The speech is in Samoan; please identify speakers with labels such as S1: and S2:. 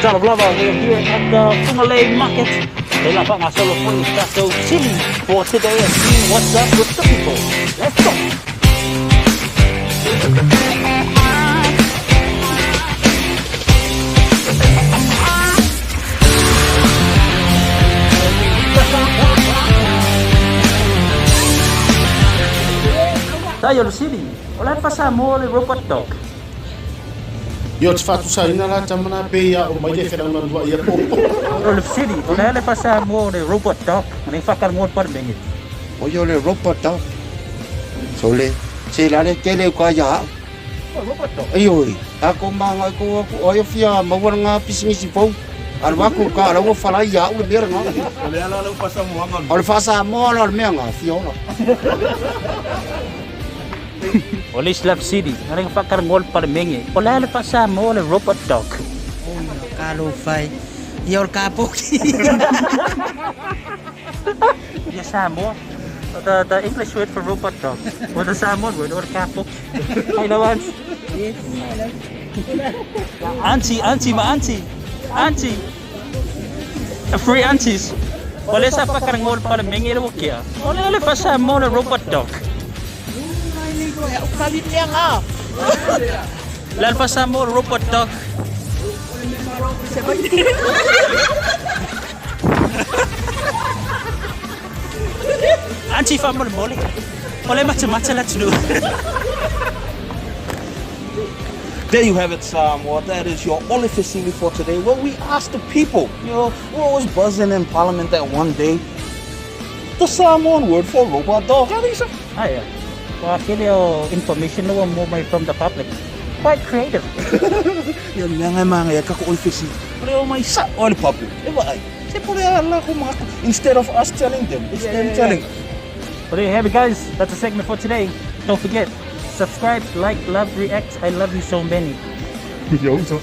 S1: Tala lava, we are here at the Fugalei market. Le la faagasolo foi le tatou chili for today and see what's up with the people. Let's go! Tayo le sili, o la faasamoa le robot dog.
S2: Io tsy fahatosaina laha tramana be ia o mai le fialana loa ia po.
S1: O le fesili, o le a le faasamoa o le robot dog, nei whakarongo le paramenge.
S3: O ia o le robot dog. So le, se la le tele ka ia au.
S1: O robot dog.
S3: Ei oi, a ko manga ko aku o ia fia maua nga pisinisi fou. Alu aku ka ala ua falai ia au le mea nga.
S2: O le ala lau faasamoaga.
S3: O le faasamoa la o le mea nga fia ola.
S1: O le Slap City, nga ringa whakarongo le paramenge. O le a le faasamoa o le robot dog.
S4: Ka lo fai. Ia o le kapoki.
S1: Ia Samoa. The English word for robot dog. Or the Samoan word, or kapoki. Hello, auntie.
S4: Yes.
S1: Auntie, auntie, my auntie. Auntie. Free aunties. O le sa whakarongo le paramenge le wakia. O le a le faasamoa o le robot dog. Le a le faasamoa o le robot dog. Auntie faamolemole. O le matamata le atunuu.
S5: There you have it, Samoa. That is your Ole Fesili for today, where we ask the people, you know, we're always buzzing in Parliament that one day, the Samoan word for robot dog. Alisa.
S1: Aia. Ua kele o information ua maua mai from the public. Quite creative.
S5: Ia mea ngai manga ia kako Ole Fesili. O le o mai sa o le public. E vaai. Se pore a la ko mako. Instead of us telling them, it's them telling.
S1: Well, there you have it, guys. That's the segment for today. Don't forget, subscribe, like, love, react. I love you so many.
S2: Yo, so.